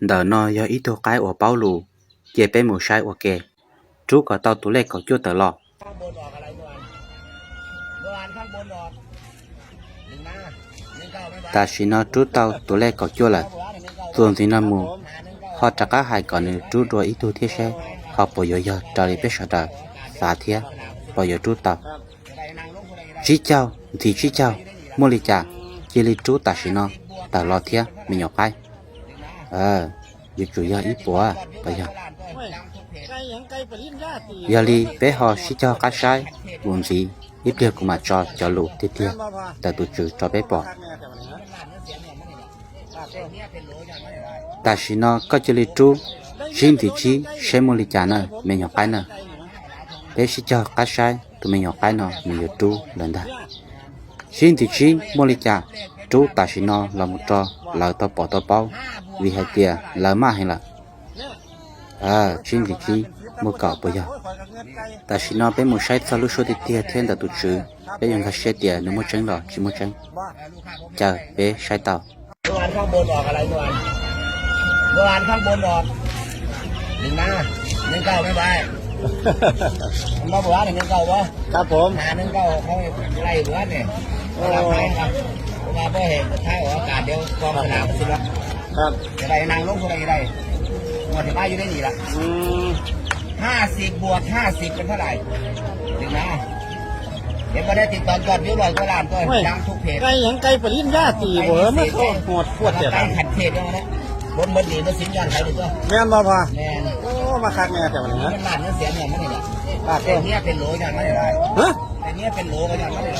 Ntawm no yog ib tug qaib uas paub lus, ces peb mus saib ua ke. Rub kom tau tus lej kaum cuaj tawm los. Tam sim no rub tau tus lej kaum cuaj lawm, txuas ntxiv no mus ho rov qab hais kom nws rub dua ib tug thiab seb ho puas yuav yog raws li peb sawv daws xav thiab puas yuav rub tau. Tsib caug, ntxiv tsib caug, muaj li cas cia li rub tam sim no tawm los thiab me nyuam qaib. Yuav tsum yog ib puas puas yog. Yog li peb ho sib cog qab saib mus ntxiv, ib pliag kuv mam tso cov lus tiag tiag ntawm tus tswv rau peb pom. Tam sim no koj cia li rub tsib ntxiv tsib seb muaj li cas na me nyuam qaib na. Peb sib cog qab saib tus me nyuam qaib no nws yuav rub lawm ntag. Tsib ntxiv tsib muaj li cas, rub tam sim no los mus rau lawv tau pom tau paub, vim hais tias lawv maj heev lawm. Tsib ntxiv tsib muaj kaum puas yog? Tam sim no peb mus saib txog lub suab tiag tiag thiab ntawm tus tswv, peb yuav nkag siab tias nws muaj tseeb los tsis muaj tseeb. Caw peb saib tau.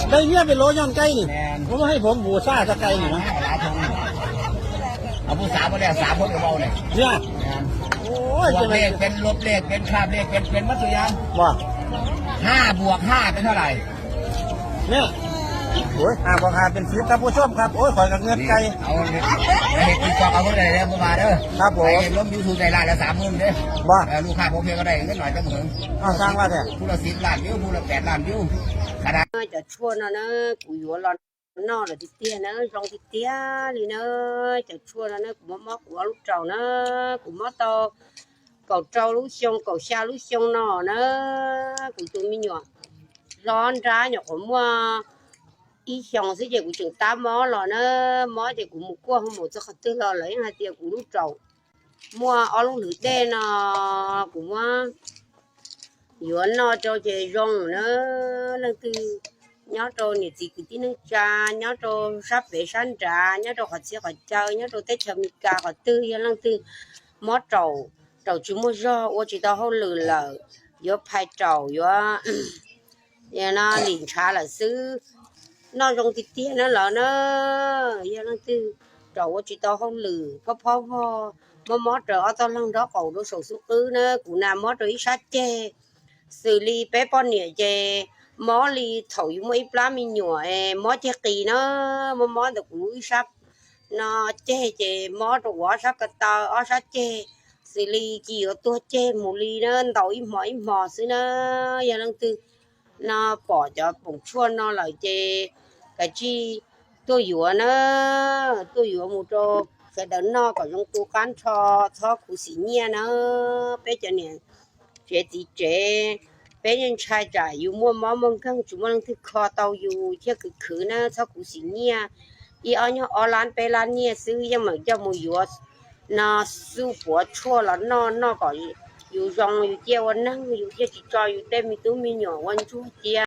ได้เมียเป็นโหลย้อนไก่นี่ ผมให้ผมบูชาตะไก่นี่นะ เนี่ย โอ้ย จะเป็น ลบเลขเป็นลบเลขเป็นคาบเลขเป็นเป็นหมดทุกอย่าง ว่า ห้าบวกห้าเป็นเท่าไหร่ เนี่ย โอ้ย ห้าบวกห้าเป็นสิบ ท่านผู้ชมครับ โอ้ย ข่อยกับเงินไก่ เอาเลยเอาเลยกินซอกเอาเท่าไหร่แล้วเมื่อวานเด้อ ครับผม ไปลงยูทูบได้ล้านละสามหมื่นเด้อ ว่า เออลูกค้าโอเคก็ได้เงินหน่อยจังหมื่น เอาสร้างว่าแท้ ผู้ละสิบล้านวิวผู้ละแปดล้านวิวขนาด Cov tshuaj no na, kuv yuav los noj lawm tiag tiag na, zoo tiag tiag li na. Cov tshuaj no na, kuv muab mob kuv ob lub raum na, kuv mob tau kaum rau lub xyoo kaum xya lub xyoo no na. Kuv tus me nyuam hlob nrab nyuam qhuav muaj ib xyoos xwb ces kuv tseem tab mob los na. Mob ces kuv mus kuaj hu mus txog qhov twg los lawv yeej hais tias kuv lub raum muaj ob lub hlwv dej no. Kuv muab yuav noj rau ces zoo na. Leej twg nyob rau niam txiv kwv tij neej tsa, nyob rau sab pem sab nrad, nyob rau qhov txhia qhov chaw, nyob rau teb chaws Amelikas qhov twg, yog leej twg mob raum, raum tsis muaj zog, ua tsis tau hauj lwm lawm, yuav phais raum, yuav no lim ntshav lawm xwb, noj zoo tiag tiag na lawv na. Yog leej twg raum ua tsis tau hauj lwm, phob phob vog, mob mob raws ob tog leeg nraub qaum rau saum xub qwb na, kuv na mob rau ib sab ceg, xws li peb poj niam ces mob li thaum yus muaj ib plab me nyuam es mob ceg qis na, mob mob ntawm kuv ib sab no ceg ces mob rau kuv ob sab ko taw ob sab ceg, xws li ci yuav tuag ceg mus li na, ntaus ib hmo ib hmo xwb na. Yog leej twg no pom cov poom tshuaj no lawm ces kav tsij tuaj yuav na, tuaj yuav mus rau sawv daws noj kom zoo tu qab nrho, txhob khuv xim nyiaj na. Peb cov niam tsev txiv tsev, peb yeej ntshai tsam yus muaj mob muaj nkeeg tsis muaj leej twg kho tau yus thiaj khwv khwv na, txhob khuv xim nyiaj. Ib ob nyuag ob lab peb lab nyiaj xwb yeej meem coj mus yuav no, xuj puav tshuaj los noj, noj kom yus zoo, yus ciaj ua neeg, yus ciaj tsis tso yus tej me tub me nyuam ua ntsuag cia.